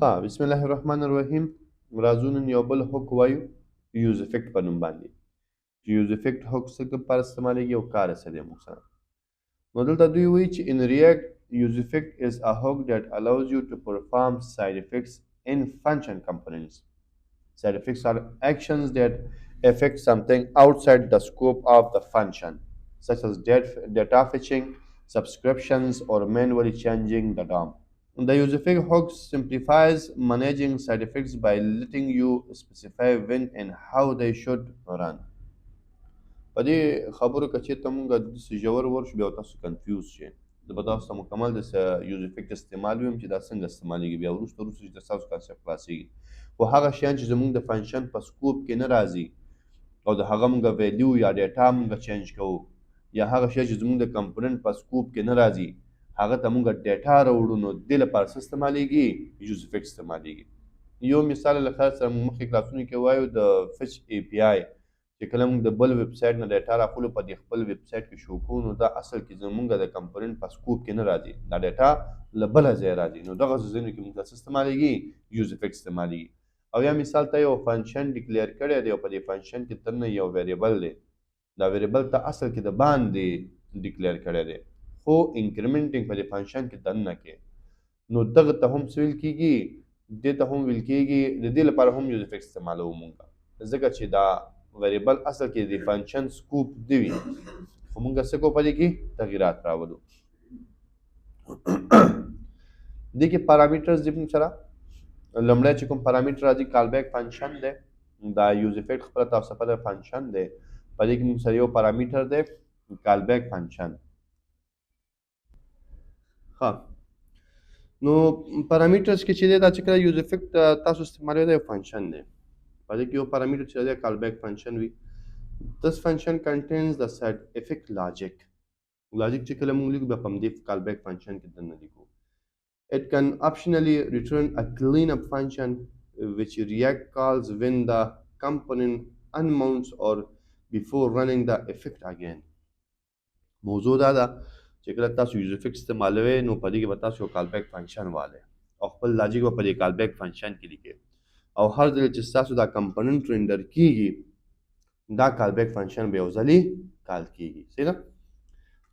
ها، بسم الله الرحمن الرحیم. راځو نن یو بل hook وایو، useEffect په نوم باندې، چې useEffect hook څه لپاره استعمالېږي او کار یې څه دی موږ سره. نو دلته دوی وایي چې in React, useEffect is a hook that allows you to perform side effects in function components. Side effects are actions that affect something outside the scope of the function, such as data fetching, subscriptions, or manually changing the DOM. The useEffect hook simplifies managing side effects by letting you specify when and how they should run. په دې خبرو کې چې ته مونږ داسې ژور ورشو، بیا تاسو confuse شئ. زه به تاسو ته مکمل د useEffect استعمال ویم چې دا څنګه استعمالېږي، بیا وروسته وروسته چې تاسو concept خلاصېږي. خو هغه شیان چې زمونږ د function په scope کې نه راځي او د هغه مونږ value یا data مونږ change کوو، یا هغه شی چې زمونږ د component په scope کې نه راځي، هغه ته مونږ data راوړو، نو دې لپاره څه استعمالېږي؟ useEffect استعمالېږي. یو مثال له خیر سره موږ مخکې کلاسونو کې وایو د fetch API، چې کله موږ د بل ویب سایټ نه data راخلو، په دې خپل ویب سایټ کې شو کوو، نو دا اصل کې زمونږ د component په scope کې نه راځي، دا data له بله ځایه راځي. نو دغه ځایونو کې موږ ته څه استعمالېږي؟ useEffect استعمالېږي. او یا مثال ته یو function declare کړی دی او په دې function کې دننه یو variable دی. دا variable ته اصل کې د باندې declare کړی دی، خو incrementing په دې function کې دننه کې، نو دغه ته هم څه ویل کېږي؟ دې ته هم ویل کېږي، د دې لپاره هم useEffect استعمالوو مونږ، ځکه چې دا variable اصل کې د function scope دی وي، خو مونږ څه کوو؟ په دې کې تغیرات راولو. دې کې parameters دي موږ سره. لومړی چې کوم پرامیټر راځي، callback function دی. دا useEffect خپله تاسو ته پته function دی. په دې کې موږ سره یو پرامیټر دی، callback function. ها، نو parameters کې چې دی، دا چې کله useEffect تاسو استعمالوئ، دا یو function دی. په دې کې یو پرامیټر چې دی، callback function وي. This function contains the side effect logic. Logic چې کله موږ لیکو، بیا په همدې callback function کې دننه لیکو. It can optionally return a cleanup function which React calls when the component unmounts or before running the effect again. موضوع دا ده چې کله تاسو useEffect استعمالوئ، نو په دې کې به تاسو یو callback function والئ او خپل logic به په دې callback function کې لیکئ، او هر ځل چې ستاسو دا component render کیږي، دا callback function به یو ځلې call کیږي. صحیح ده؟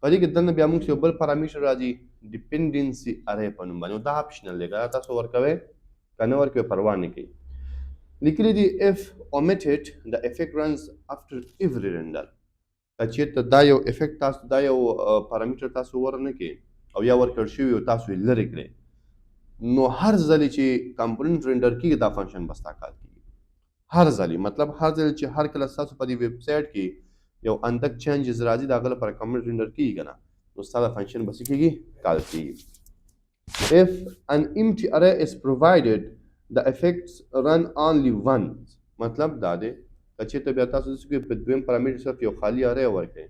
په دې کې دننه بیا موږ یو بل پرامیټر راځي، dependency array په نوم باندې. دا optional دی، که تاسو ورکوئ که نه ورکوئ، پروا نه کوي. لیکلي دي، if omitted, the effect runs after every render. که چېرته دا یو effect تاسو، دا یو پرامیټر تاسو ور نه کړئ او یا ورکړ شوي او تاسو یې لرې کړئ، نو هر ځلې چې component render کیږي، دا function به ستا call کیږي. هر ځلې مطلب هر ځل چې هر کله ستاسو په دې ویب سایټ کې یو اندک changes راځي، د هغه لپاره component render کیږي که نه، نو ستا دا function به څه کیږي؟ Call کیږي. If an empty array is provided, the effects run only once. مطلب دا دی که چېرته بیا تاسو داسې کوئ، په دویم پرامیټر صرف یو خالی array ورکړئ،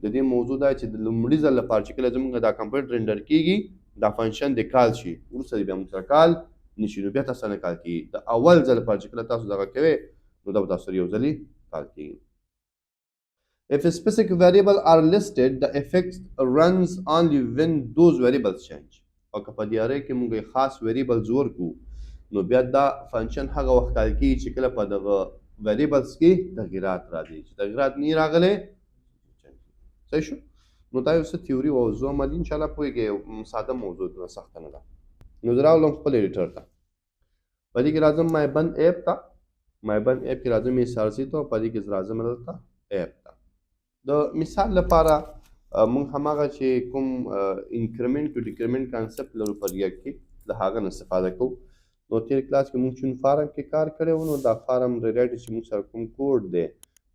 د دې موضوع دا چې د لومړي ځل لپاره چې کله زموږ دا component render کیږي، دا function دې call شي، وروسته دې بیا موږ سره call نشي. نو بیا تاسو نه call کیږي. د اول ځل لپاره چې کله تاسو دغه کوئ، نو دا به تاسو سره یو ځلې call کیږي. If a specific variable are listed, the effect runs only when those variables change. او که په دې array کې موږ خاص variables ورکو، نو بیا دا function هغه وخت call کیږي چې کله په دغه variables کې تغیرات راځي. چې تغیرات نه راغلي، صحیح شو؟ نو دا یو څه تیوري او زه عملي ان شاء الله پوهېږئ. ساده موضوع ده، سخته نه ده. نو زه راولم خپل editor ته. په دې کې راځم my bun app ته. My bun app کې راځم src ته او په دې کې راځم دلته app ته. د مثال لپاره موږ هماغه چې کوم increment to decrement concept لرو په React کې، له هغه نه استفاده کوو. نو تېر کلاس کې موږ چون form کې کار کړی و، نو دا form related چې موږ سره کوم کوډ دی،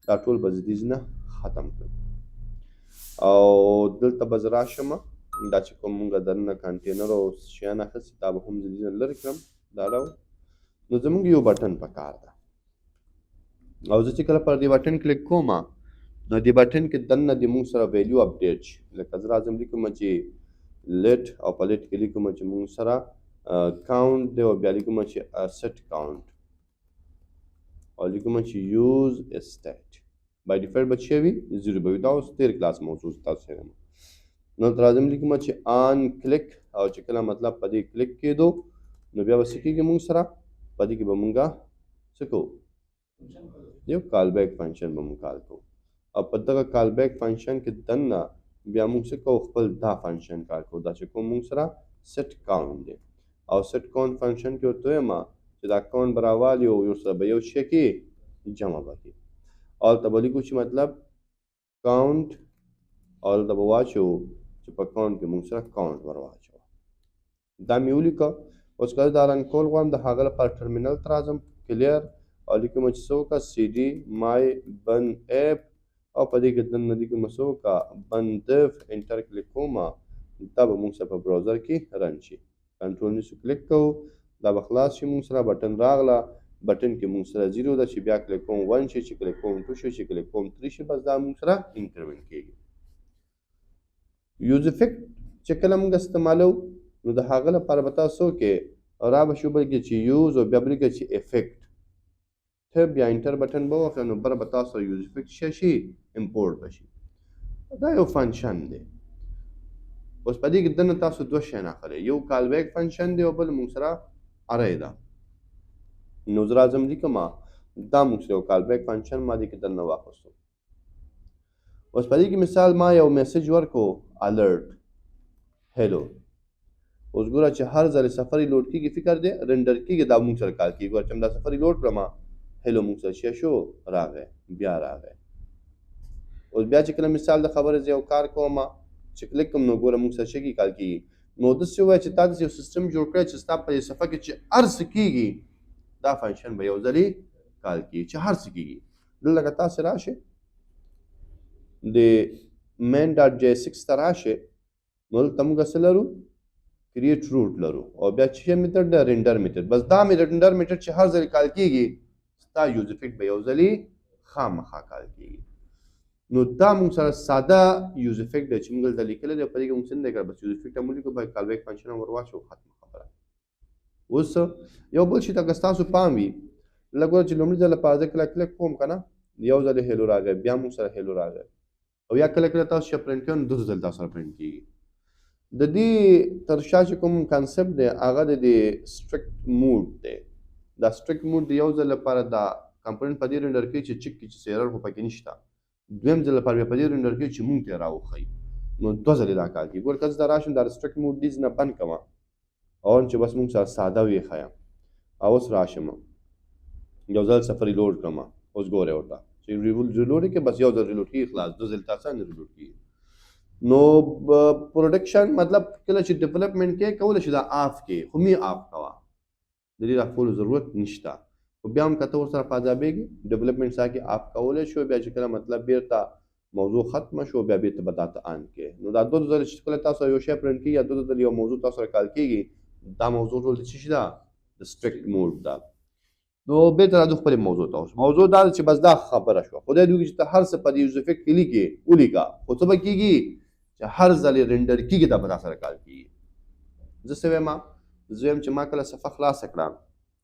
دا ټول به زه دې نه ختم کړم او دلته به زه راشم. دا چې کوم مونږ دننه کانټینر او شیان اخیستي، دا به هم زه دې نه لرې کړم. دا راوړم. نو زموږ یو button پکار ده او زه چې کله پر دې button click کوم، نو دې button کې دننه د موږ سره value update شي. لکه زه راځم، لیکم چې let او په let کې لیکم چې موږ سره count دی او بیا لیکم چې set count او لیکم چې useState. By default به چې وي، zero به وي. دا اوس تېر کلاس موضوع تاسو سره. نو راځم، لیکم چې on click او چې کله مطلب په دې کلیک کېدو، نو بیا به څه کېږي موږ سره؟ په دې کې به موږ څه کوو؟ یو کال بیک فنکشن به موږ کال کوو، او په دغه کال بیک فنکشن کې دننه بیا موږ څه کوو؟ خپل دا فنکشن کار کوو، دا چې کوم موږ سره سیټ کاونټ دی. او سیټ کاونټ فنکشن کې ورته وایم چې دا کاونټ به راوالي او ورسره به یو شی کې جمع به کړي، او هلته به لیکو چې مطلب کاونټ، او دلته به واچوو چې په کاونټ کې موږ سره کاونټ ور واچوو. دا مې ولیکه. اوس که زه دا run کول غواړم، د هغه لپاره ټرمینل ته راځم، clear، او لیکم چې څه وکړه؟ سی ډي مای بن اپ، او په دې کې دننه لیکم څه وکړه؟ bun dev، enter click کوم. دا به موږ سره په browser کې run شي. کنټرول نیسو، کلیک کوو، دا به خلاص شي. موږ سره button راغله، button کې موږ سره 0 ده، چې بیا کلیک کوم 1 شي، چې کلیک کوم 2 شي، چې کلیک کوم 3 شي. بس دا موږ سره increment کیږي. use effect چې کله موږ استعمالو، نو د هغه لپاره به تاسو کې را به شو بلکې چې use او بیا بلکې چې effect، tab یا enter button به وکړئ، نو بر به تاسو use effect شي import به شي. دا یو function دی. اوس په دې کې دننه تاسو دوه شیان اخلئ، یو callback function دی او بل موږ سره array ده. نو زه راځم لیکم، دا موږ سره یو callback function ما دې کې دننه واخیستو. اوس په دې کې مثال ما یو message ورکو، alert hello. اوس ګوره چې هر ځل صفحه reload کیږي، فکر دی render کیږي، دا موږ سره call کیږي. ګوره چې دا صفحه reload کړم، hello موږ سره شی شو، راغی، بیا راغی. اوس بیا چې کله مثال د خبرې زه یو کار کوم چې کلیک کوم، نو ګوره موږ سره شی کیږي، call کیږي. نو داسې ووایه چې تا داسې یو سیستم جوړ کړی چې ستا په دې صفحه کې چې هر څه کیږي، دا function به یو ځلې call کیږي، چې هر څه کیږي. دلته که تاسې راشئ د main dot JSX ته راشئ، نو دلته موږ څه لرو؟ create root لرو، او بیا چې method ده؟ render method. بس دا مې render method چې هر ځل call کیږي، ستا use effect به یو ځلې خامخا call کیږي. نو دا موږ سره ساده use effect دی چې موږ دلته لیکلی دی. په دې کې موږ څه نه دی کړی، بس use effect هم ولیکو، باید callback function هم ور واچوو، ختمه خبره. اوس یو بل شي ته که ستاسو پام وي، لږ ګوره چې لومړي ځل لپاره زه کله کلیک کوم که نه، یو ځل hello راغی، بیا موږ سره hello راغی، او یا کله کله تاسو چې پرنټ کوئ، نو دوه ځل تاسو سره پرنټ کیږي. د دې تر شا چې کوم concept دی، هغه د دې strict mode دی. دا strict mode د یو ځل لپاره دا component په دې render کوي چې چک کړي چې error خو پکې نشته. دویم ځل لپاره بیا په دې render کوي چې مونږ ته یې راوښیي. نو دوه ځلې دا کار کوي. ګوره، که زه دا راشم، دا strict mode دې نه بند کړم او چې بس مونږ سره ساده ویښیم، او اوس راشم یو ځل صفحه reload کړم، اوس ګورئ ورته چې reload کې بس یو ځل reload کیږي، خلاص، دوه ځل تاسو نه reload کیږي. نو production مطلب کله چې development کې کولی شي دا off کې، خو می off کوه، د دې off کولو ضرورت نشته. خو بیا هم که ته ورسره په عذابېږي، development سا کې off کولی شو. بیا چې کله مطلب بیرته موضوع ختمه شو، بیا بیرته به دا ته on کې. نو دا دوه ځله چې کله تاسو یو شی پرنټ کیږي یا دوه ځله یو موضوع تاسو سره call کیږي، دا موضوع ټول د څه شي ده؟ د strict mode ده. نو بیرته راځو خپلې موضوع ته. اوس موضوع دا ده چې بس دا خبره شوه. خدای دې وکړي چې ته هر څه په دې use effect کې لیکې، ولیکه، خو څه به کیږي چې هر ځل render کیږي، دا به تا سره call کیږي. زه څه وایم؟ زه وایم چې ما کله صفحه خلاصه کړه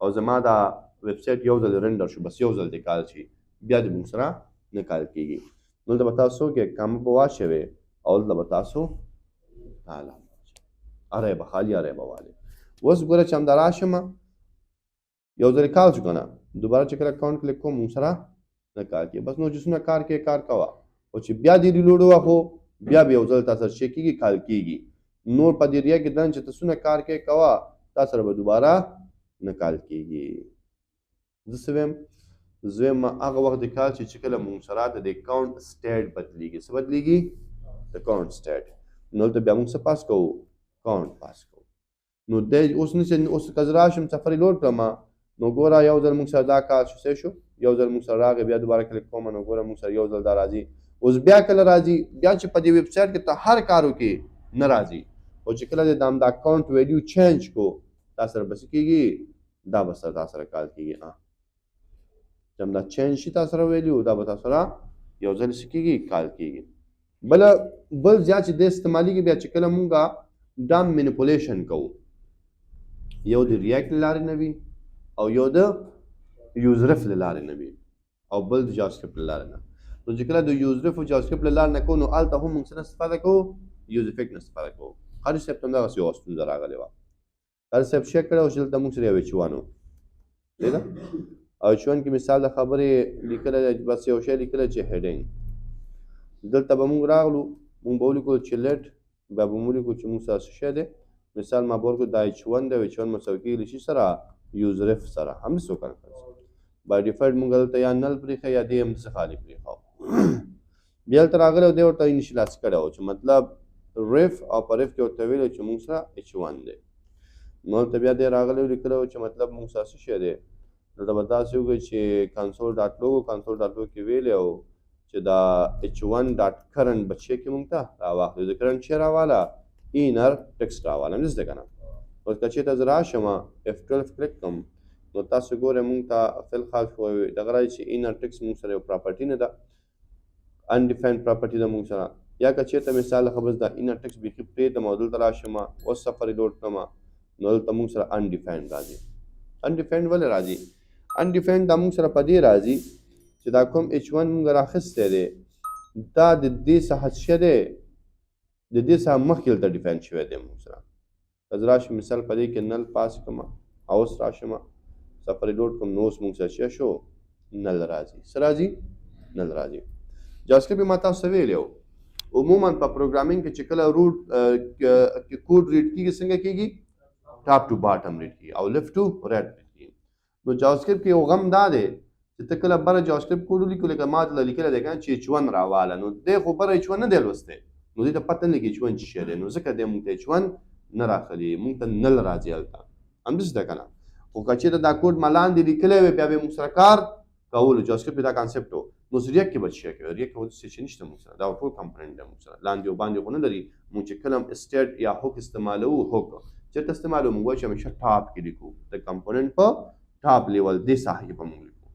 او زما دا ویب سایټ یو ځل render شو، بس یو ځل دې call شي، بیا دې موږ سره نه call کیږي. نو دلته به تاسو کې comma به واچوې او دلته به تاسو تعالی array به خالی array به والي. اوس ګوره چې همدا راشم، یو ځل call شو که نه، دوباره چې کله count کلیک کوم، موږ سره نه کار کوي. بس نو چې څومره کار کوې کار کوه، او چې بیا دې reload وخو، بیا به یو ځل تا سره چې کېږي، call کېږي. نور په دې ریا کې دن چې ته څومره کار کوې کوه، تا سره به دوباره نه call کېږي. زه څه وایم؟ زه وایم هغه وخت د call چې کله موږ سره د دې count state بدلیږي. څه بدلیږي؟ د count state. نو دلته بیا موږ څه pass کوو؟ count pass کوو. نو دی اوس نه، اوس که زه راشم صفحه reload کړم، نو ګوره یو ځل موږ سره دا کار شو، څه شو؟ یو ځل موږ سره راغی. بیا دوباره کلیک کوم، نو ګوره موږ سره یو ځل دا راځي. اوس بیا کله راځي؟ بیا چې په دې ویب سایټ کې ته هر کار وکړې، نه راځي. خو چې کله دې دا count value change کو، تا سره به څه کېږي؟ دا به سره تا سره call کېږي. چې همدا change شي تا سره value، دا به تا سره یو ځل څه کېږي؟ call کېږي. بل بل زیات چې د استعمالېږي، بیا چې کله مونږه DOM manipulation کوو، یو د React له لارې نه وي او یو د useRef له لارې نه وي او بل د JavaScript له لارې نه. نو چې کله د useRef او JavaScript له لارې نه کوو، نو هلته هم موږ څه نه استفاده کوو؟ use effect نه استفاده کوو. قاري صاحب ته همدغسې یوه ستونزه راغلې وه. قاری صاحب شیخ کړه او چې دلته موږ سره یو ایچ وان و، صحیح ده؟ او ایچ وان کې مثال د خبرې لیکلی دی، بس یو شی لیکلی چې هیډینګ. دلته به موږ راغلو، موږ به ولیکو چې لیټ، بیا به موږ ولیکو چې موږ سره څه شی دی. مثال ما به ورکړو دا ایچ ون دی، او ایچ ون مساوي کېږي له چی سره؟ یوز رف سره. همداسې وکړه. بای ډیفالټ موږ دلته یا نل پرېښی یا دې همداسې خالي پرېښو. بیا هلته راغلی او دی ورته انیشلایز کړی و چې مطلب رف، او په رف کې ورته ویلی چې موږ سره ایچ ون دی. نو هلته بیا دی راغلی او لیکلی و چې مطلب موږ سره څه شی دی. دلته به داسې وکړي چې کنسول ډاټ لوګو، کنسول ډاټ لوګو کې ویلی و چې دا ایچ ون ډاټ کرنټ بچی کې مونږ ته راواخلي. د کرنټ چې راواله، اینر ټیکسټ راواله، همداسې ده که نه؟ اوس که چېرته زه راشم اف 12 کلیک کوم، نو تاسو ګورئ مونږ ته فی الحال خو دغه راځي چې اینر ټیکسټ مونږ سره یو پراپرټي نه ده، انډیفاینډ پراپرټي ده مونږ سره. یا که چېرته مثال خو بس دا اینر ټیکسټ بیخي پرېږدم او دلته راشم اوس صفحه ریلوډ کړم، نو دلته مونږ سره انډیفاینډ راځي. انډیفاینډ ولې راځي؟ انډیفاینډ دا مونږ سره په دې راځي چې دا کوم ایچ ون مونږ راخیستی دی، دا د دې څخه څه دی، د دې څخه مخکې دلته ډیفاین شوی دی مونږ سره. که زه راشم مثال په دې کې نل پاس کړم او اوس راشم صفحه ریلوډ کړم، نو اوس مونږ سره څه شو؟ نل راځي. څه راځي؟ نل راځي. جاواسکرپټ ما تاسو ته ویلی و، عموما په پروګرامینګ کې چې کله روټ کوډ ریډ کیږي، څنګه کیږي؟ ټاپ ټو باټم ریډ کیږي او لیفټ ټو رایټ ریډ کیږي. نو جاواسکرپټ کې یو غم دا دی چې ته کله بره جاواسکرپټ کوډ ولیکو، لکه ما دلته لیکلی دی که نه چې ایچ ون راواله، نو دی خو بره ایچ ون نه دی لوستی، نو دې ته پته نه لګي ایچ ون څه شی دی، نو ځکه دی مونږ ته ایچ ون نه راخلي، مونږ ته نل راځي هلته. همداسې ده که نه؟ خو که چېرته دا کوډ ما لاندې لیکلی وی، بیا به یې مونږ سره کار کولو. جاواسکرپټ دا کانسپټ و. نو اوس ریاک کې به څه شی کوي؟ ریاک کې خو داسې څه نشته مونږ سره، دا ټول کمپوننټ دی مونږ سره، لاندې او باندې خو نه لري. مونږ چې کله هم سټیټ یا هوک استعمالوو، هوک چېرته استعمالوو؟ مونږ وایو چې همیشه ټاپ کې لیکو، د کمپوننټ په ټاپ لیول دې ساحه کې به مونږ لیکو.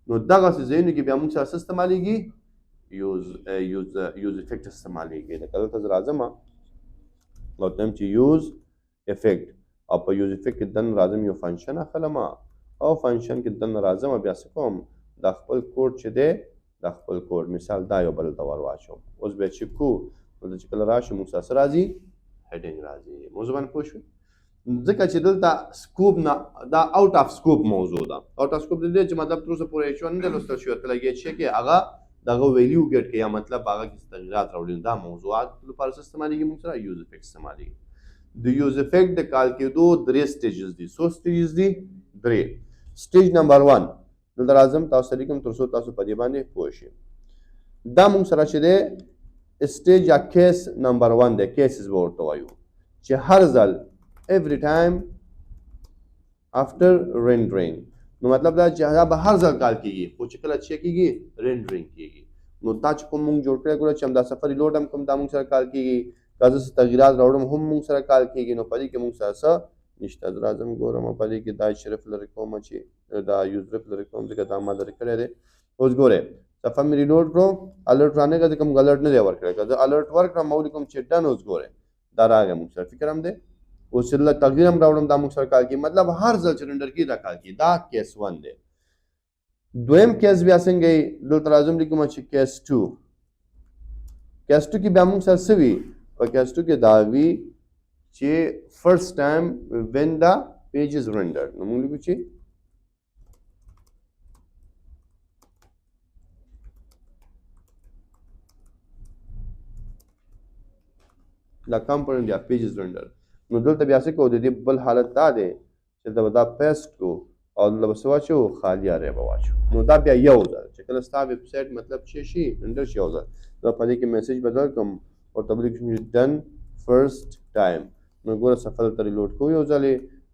نو دغسې ځایونو کې بیا مونږ سره څه استعمالېږي؟ یوز افیکټ استعمالېږي. لکه دلته زه راځم او ته چې یوز افیکټ، او په یوز افیکټ کې دننه راځم یو فنکشن اخلم، او فنکشن کې دننه راځم بیا څه کوم؟ دا خپل کوډ چې دی، دا خپل کوډ مثال دا یو بل ته ور واچوم. اوس بیا چې کو، نو چې کله راشي موږ سره څه راځي؟ هډینګ راځي. موضوع باندې پوه شوې؟ ځکه چې دلته سکوپ نه دا اوټ اف سکوپ موضوع ده. اوټ اف سکوپ د دې چې مطلب تر اوسه پورې ایچ ون نه دی لوستل شوی، ته لګیا چې کې هغه دغه ویلیو ګیټ کې یا مطلب هغه کې تغیرات راوړي. دا موضوعات لپاره څه استعمالېږي؟ موږ سره یوز افیکټ استعمالېږي. د یوز افیکټ د کال کېدو درې سټیجز دي. څو سټیجز دي؟ درې. سټیج نمبر 1، دلته راځم تاسو ته لیکم تر څو تاسو په دې باندې پوه شئ. دا موږ سره چې دی سټیج یا کیس نمبر 1 دی، کیسز به ورته وایو، چې هر ځل every time after rendering. نو مطلب دا چې دا به هر ځل کال کیږي، خو چې کله چې کیږي رینډرینګ کیږي. نو دا چې کوم مونږ جوړ کړی، ګوره چې همدا صفحه ریلوډ هم کوم، دا مونږ سره کال کیږي. که زه څه تغیرات راوړم هم مونږ سره کال کیږي. نو په دې کې مونږ سره څه نشته. زه راځم ګورم په دې کې دا شرف لرې کوم، چې دا یوز رف لرې کوم، ځکه دا ما لرې کړی دی. اوس ګورئ صفحه مې ریلوډ کړو، الرټ رانه غی، ځکه مونږ الرټ نه دی ورکړی. که زه الرټ ورکړم او ولیکم چې ډن، اوس ګورئ دا راغی مونږ سره، فکر هم دی. اوس چې لږ تغییر هم راوړم دا مونږ سره کال کیږي. مطلب هر ځل چې رینډر کیږي دا کال کیږي. دا کیس 1 دی. دویم کیس بیا څنګه یې؟ دلته راځم لیکم چې کیس 2. کیس 2 کې بیا مونږ سره څه وي؟ په کیس 2 کې دا وي چې فرست ټایم when the page is rendered. نو مونږ لیکو چې دا کمپوننټ یا پیج از رینډر. نو دلته بیا څه کوو؟ د دې بل حالت دا دی چې دلته به دا پیسټ کو او دلته به څه واچوو؟ خالي ارې به واچوو. نو دا بیا یو ځل چې کله ستا ویب سایټ مطلب چې شي رینډر شي یو ځل، نو په دې کې میسج بدل کړم، ورته ولیکم چې ډن فرست ټایم. نو ګوره صفحه دلته ریلوډ کوو، یو ځل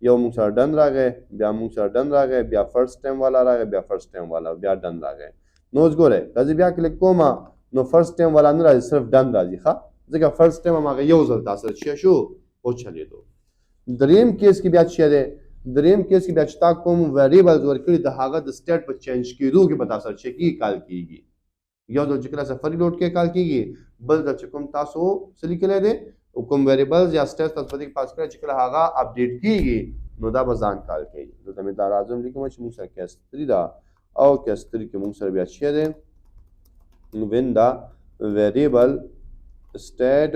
یو موږ سره ډن راغی، بیا موږ سره ډن راغی، بیا فرست ټایم والا راغی، بیا فرست ټایم والا، بیا ډن راغی. نو اوس ګوره که زه بیا کلیک کوم نو فرست ټایم والا نه راځي، صرف ډن راځي. ښه، ځکه فرست ټایم هم هغه یو ځل تاسو سره چې شو وچلېدو. دریم کیس کې بیا څه دی؟ دریم کیس کې بیا چې تا کوم ویریبلز ورکړي د هغه د سټیټ په چینج کېدو کې به تاسو سره چې کېږي کال کېږي. یو ځل چې کله صفحه ریلوډ کې کال کېږي، بل ځل چې کوم تاسو څه لیکلی دی او کوم ویریبلز یا سټیټ تاسو په دې کې پاس کړی چې کله هغه اپډیټ کېږي نو دا به ځان کال کوي. دلته مې دا راځم لیکم چې موږ سره کیس 3 ده، او کیس 3 کې موږ سره بیا څه دی؟ when the variable state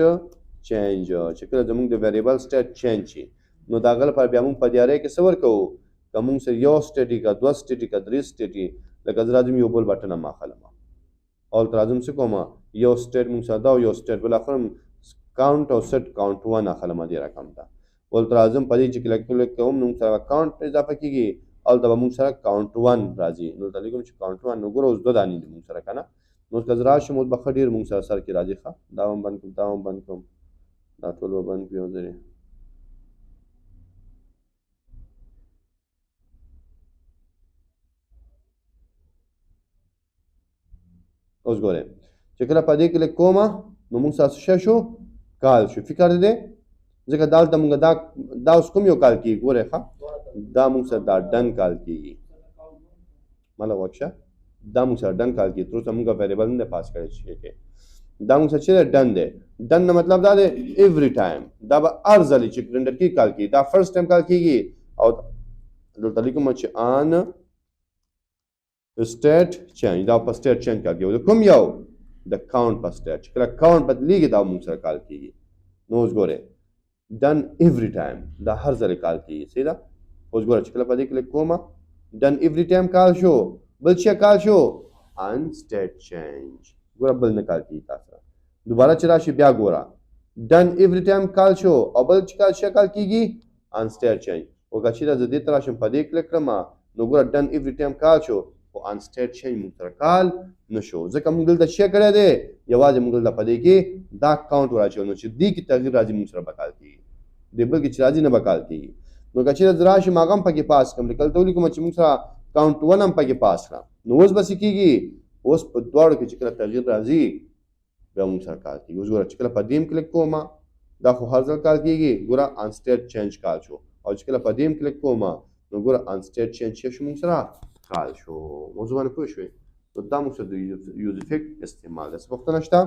change، چې کله زموږ د variable state change شي نو د هغه لپاره بیا موږ په دې array کې څه ورکوو؟ که موږ سره یو state که دوه state که درې state، لکه زه راځم یو بل button هم اخلم او هلته راځم څه کوم، یو state موږ سره دا او یو state بل اخلم، count او set count 1 اخلم دې رقم ته. ولته راځم په دې چې کله کلیک کوم نو موږ سره count اضافه کېږي، هلته به موږ سره count 1 راځي. نو دلته لیکم چې count 1. نو ګوره اوس دوه دانې دي موږ سره که نه. نو اوس که زه راشم اوس به ښه ډېر موږ سره سر کې راځي. ښه دا هم بند کړم، دا هم بند کړم، دا ټول به بند کړو یو ځلې. اوس ګورئ چې کله په دې کلیک کوم نو موږ سره څه شو؟ call شو. فکر دی ځکه دالته موږ دا اوس کوم یو call کېږي؟ ګورئ ښه دا موږ سره دا done call کېږي. ماله غوږ شه، دا موږ سره done call کېږي. تر اوسه موږ variable نه دی pass کړی چې کې دا موږ سره چې دی done دی. done نه مطلب دا دی every time، دا به هر ځلې چې render کېږي call کېږي. دا first time call کېږي. او دلته لیکم چې on state change، دا په state change call کېږي. د کوم یو؟ د count په state. چې کله count بدلېږي دا موږ سره call کېږي. نو اوس ګورئ done every time، دا هر ځلې call کېږي. صحیح ده؟ اوس ګوره چې کله په دې کلیک کوم done every time call شو، بل څه call شو؟ on state change. ګوره بل نه call کېږي تاسو سره. دوباره چې راشي بیا ګوره done every time call شو او بل چې call څه call کېږي؟ on state change. او که چېرته زه دې ته راشم په دې کلیک کړم نو ګوره done every time call شو، خو on state change موږ سره call نه شو، ځکه موږ دلته څه کړی دی؟ یوازې موږ دلته په دې کې دا count وراچوو. نو چې دې کې تغییر راځي موږ سره به call کېږي، دې بل کې چې راځي نه به call کېږي. نو که چېرته زه راشم هغه هم پکې pass کړم، لکه دلته ولیکم چې موږ سره count 1 هم پکې pass کړم، نو اوس به څه کېږي؟ اوس په دواړو کې چې کله تغییر راځي بیا موږ سره call کېږي. اوس ګوره چې کله په دې هم کلیک کوم دا خو هر ځل call کېږي. ګوره on state change call شو. او چې کله په دې هم کلیک کوم نو ګوره on state change چې شو موږ سره call شو. موضوع باندې پوه شوې؟ نو دا موږ سره د use effect استعمال دی. څه پوښتنه شته؟